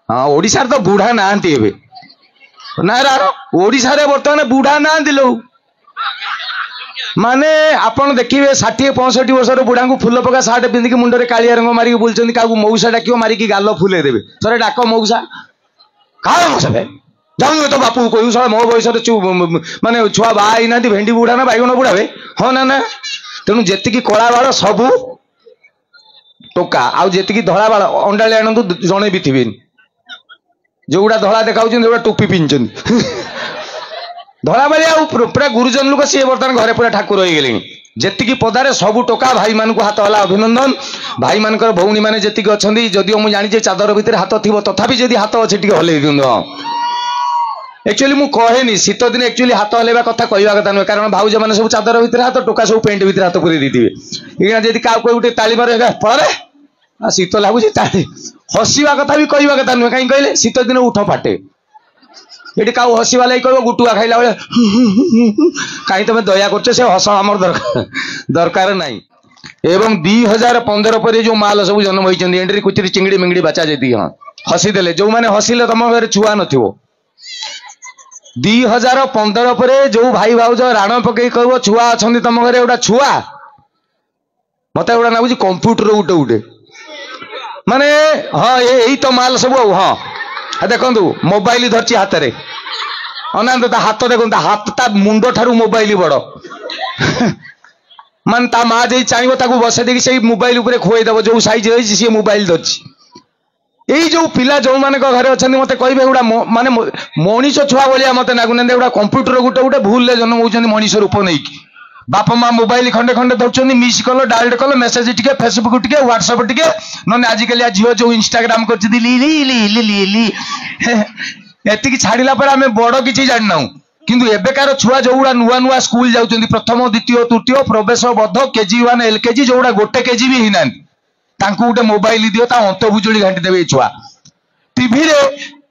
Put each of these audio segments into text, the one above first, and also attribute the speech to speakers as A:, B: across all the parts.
A: ହଁ, ଓଡ଼ିଶାରେ ତ ବୁଢା ନାହାନ୍ତି ଏବେ ନା ରାର, ଓଡ଼ିଶାରେ ବର୍ତ୍ତମାନ ବୁଢା ନାହାନ୍ତି ଲୋ। ମାନେ ଆପଣ ଦେଖିବେ 60 65 ବର୍ଷର ବୁଢାଙ୍କୁ ଫୁଲ ପକା ସାର୍ଟ ପିନ୍ଧିକି ମୁଣ୍ଡରେ କାଳିଆ ରଙ୍ଗ ମାରିକି ବୁଲୁଛନ୍ତି। କାହାକୁ ମଉସା ଡାକିବ ମାରିକି ଗାଲ ଫୁଲେଇ ଦେବେ। ଥରେ ଡାକ ମଉସା, କାହା ମଉସା ବେ, ଯାଉନୁ ତୋ ବାପୁକୁ କହିବୁ ଶଳା ମୋ ବୟସରେ ମାନେ ଛୁଆ ବାହା ହେଇନାହାନ୍ତି, ଭେଣ୍ଡି ବୁଢା ନା ବାଇଗଣ ବୁଢା ବେ। ହଁ ନା ନା। ତେଣୁ ଯେତିକି କଳା ବାଳ ସବୁ ଟୋକା, ଆଉ ଯେତିକି ଧଳା ବାଳ ଅଣ୍ଡାଳି ଆଣନ୍ତୁ ଜଣେ ବି ଥିବେନି। ଯୋଉଗୁଡ଼ା ଧଳା ଦେଖାଉଛନ୍ତି ସେଗୁଡ଼ା ଟୋପି ପିନ୍ଧିଛନ୍ତି। ଧଳା ବାଳି ଆଉ ପୁରା ଗୁରୁଜନ ଲୋକ, ସିଏ ବର୍ତ୍ତମାନ ଘରେ ପୁରା ଠାକୁର ହେଇଗଲେଣି। ଯେତିକି ପଦାରେ ସବୁ ଟୋକା, ଭାଇମାନଙ୍କୁ ହାତ ହେଲା ଅଭିନନ୍ଦନ। ଭାଇମାନଙ୍କର ଭଉଣୀମାନେ ଯେତିକି ଅଛନ୍ତି, ଯଦିଓ ମୁଁ ଜାଣିଛି ଚାଦର ଭିତରେ ହାତ ଥିବ, ତଥାପି ଯଦି ହାତ ଅଛି ଟିକେ ହଲେଇ ଦିଅନ୍ତୁ। ହଁ, ଆକ୍ଚୁଆଲି ମୁଁ କହେନି ଶୀତ ଦିନେ ଆକ୍ଚୁଆଲି ହାତ ହଲେଇବା କଥା କହିବା କଥା ନୁହେଁ, କାରଣ ଭାଉଜମାନେ ସବୁ ଚାଦର ଭିତରେ ହାତ, ଟୋକା ସବୁ ପେଣ୍ଟ ଭିତରେ ହାତ ପୁରେଇ ଦେଇଥିବେ। ଏଇନା ଯଦି କାହାକୁ କହିବୁ ଟିକେ ତାଳି ମାର, ପଳରେ ଶୀତ ଲାଗୁଛି ତାଳି। ହସିବା କଥା ବି କହିବା କଥା ନୁହେଁ, କାହିଁକି କହିଲେ ଶୀତ ଦିନ ଉଠ ଫାଟେ। ଏଠି କାହାକୁ ହସିବା ଲାଗି କହିବ ଗୁଟୁଆ ଖାଇଲା ବେଳେ କାହିଁ ତମେ ଦୟା କରୁଛ, ସେ ହସ ଆମର ଦରକାର ନାହିଁ। ଏବଂ 2015 ପରେ ଯୋଉ ମାଲ ସବୁ ଜନ୍ମ ହେଇଛନ୍ତି, ଏଣ୍ଡ୍ରି କୁଚିରି ଚିଙ୍ଗିଡ଼ି ମିଙ୍ଗିଡ଼ି ବାଚା ଯେତିକି, ହଁ ହସିଦେଲେ। ଯୋଉମାନେ ହସିଲେ ତମ ଘରେ ଛୁଆ ନଥିବ। 2015 ପରେ ଯୋଉ ଭାଇ ଭାଉଜ ରାଣ ପକେଇ କହିବ ଛୁଆ ଅଛନ୍ତି ତମ ଘରେ, ଗୋଟା ଛୁଆ ମତେ ଗୋଟା ଲାଗୁଛି କମ୍ପ୍ୟୁଟର ଗୋଟେ ଗୋଟେ ମାନେ ହଁ ଏଇ ତ ମାଲ ସବୁ। ଆଉ ହଁ ଦେଖନ୍ତୁ ମୋବାଇଲ ଧରିଛି ହାତରେ, ଅନାନ୍ତୁ ତା ହାତ ଦେଖନ୍ତୁ, ତା ହାତ ତା ମୁଣ୍ଡ ଠାରୁ ମୋବାଇଲ ବଡ। ମାନେ ତା ମା ଯଦି ଚାହିଁବ ତାକୁ ବସେଇ ଦେଇକି ସେଇ ମୋବାଇଲ ଉପରେ ଖୁଆଇ ଦବ, ଯୋଉ ସାଇଜ ହେଇଛି ସିଏ ମୋବାଇଲ ଧରିଛି। ଏଇ ଯୋଉ ପିଲା ଯୋଉମାନଙ୍କ ଘରେ ଅଛନ୍ତି ମତେ କହିବେ ଏଗୁଡ଼ା ମାନେ ମଣିଷ ଛୁଆ ଭଳିଆ ମତେ ନାଗୁନାହାନ୍ତି, ଏଗୁଡ଼ା କମ୍ପ୍ୟୁଟର ଗୋଟେ ଗୋଟେ ଭୁଲରେ ଜନ୍ମ ହଉଛନ୍ତି ମଣିଷ ରୂପ ନେଇକି। ବାପା ମା ମୋବାଇଲ ଖଣ୍ଡେ ଖଣ୍ଡେ ଧରୁଛନ୍ତି, ମିସ୍ କଲ ଡାଏଲ କଲ, ମେସେଜ ଟିକେ, ଫେସବୁକ୍ ଟିକେ, ହ୍ୱାଟ୍ସଆପ୍ ଟିକେ, ନହେଲେ ଆଜିକାଲି ଝିଅ ଯୋଉ ଇନଷ୍ଟାଗ୍ରାମ କରୁଛନ୍ତି ଲି ଲି ଲି ଲି ଲି ଲି, ଏତିକି ଛାଡିଲା ପରେ ଆମେ ବଡ କିଛି ଜାଣିନାହୁଁ। କିନ୍ତୁ ଏବେକାର ଛୁଆ ଯୋଉଗୁଡ଼ା ନୂଆ ନୂଆ ସ୍କୁଲ ଯାଉଛନ୍ତି, ପ୍ରଥମ ଦ୍ୱିତୀୟ ତୃତୀୟ ପ୍ରବେଶ ବଧ କେଜି 1 ଏଲ କେଜି, ଯୋଉଗୁଡ଼ା ଗୋଟେ କେଜି ବି ହେଇନାହାନ୍ତି, ତାଙ୍କୁ ଗୋଟେ ମୋବାଇଲ ଦିଅ ତା ଅନ୍ତ ବୁଜୁଳି ଘାଣ୍ଟି ଦେବେ ଏଇ ଛୁଆ। ଟିଭିରେ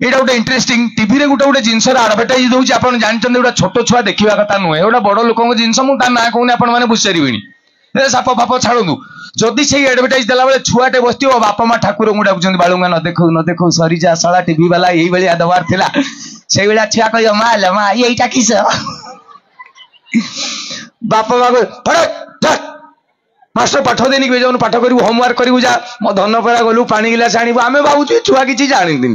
A: ଏଇଟା ଗୋଟେ ଇଣ୍ଟରେଷ୍ଟିଂ, ଟିଭିରେ ଗୋଟେ ଗୋଟେ ଜିନିଷର ଆଡଭର୍ଟାଇଜ ଦଉଛି, ଆପଣ ଜାଣିଛନ୍ତି ଗୋଟେ ଛୋଟ ଛୁଆ ଦେଖିବା କଥା ନୁହେଁ, ଗୋଟେ ବଡ ଲୋକଙ୍କ ଜିନିଷ, ମୁଁ ତା ନାଁ କହୁନି, ଆପଣ ମାନେ ବୁଝିପାରିବେନି, ଏ ସାପ ଫାପ ଛାଡ଼ନ୍ତୁ। ଯଦି ସେଇ ଆଡଭର୍ଟାଇଜ ଦେଲା ବେଳେ ଛୁଆଟେ ବସିଥିବ, ବାପା ମା ଠାକୁରଙ୍କୁ ଡାକୁଛନ୍ତି ବାଳୁଙ୍ଗା ନ ଦେଖୁ ନ ଦେଖୁ, ସରିଯା ଶଳା ଟିଭି ବାଲା ଏଇଭଳିଆ ଦବାର ଥିଲା, ସେଇଭଳିଆ ଛୁଆ କହିବ ମା ଲୋ ମା ଏଇଟା କିସ, ବାପା ମା ମାଷ୍ଟର ପାଠ ଦେଇନି କି ଯାଉନୁ ପାଠ କରିବୁ, ହୋମୱାର୍କ କରିବୁ, ଯା ମୋ ଧନ ପରା ଗଲୁ ପାଣି ଗିଲାସ ଆଣିବୁ। ଆମେ ଭାବୁଛୁ ଛୁଆ କିଛି ଜାଣିନି।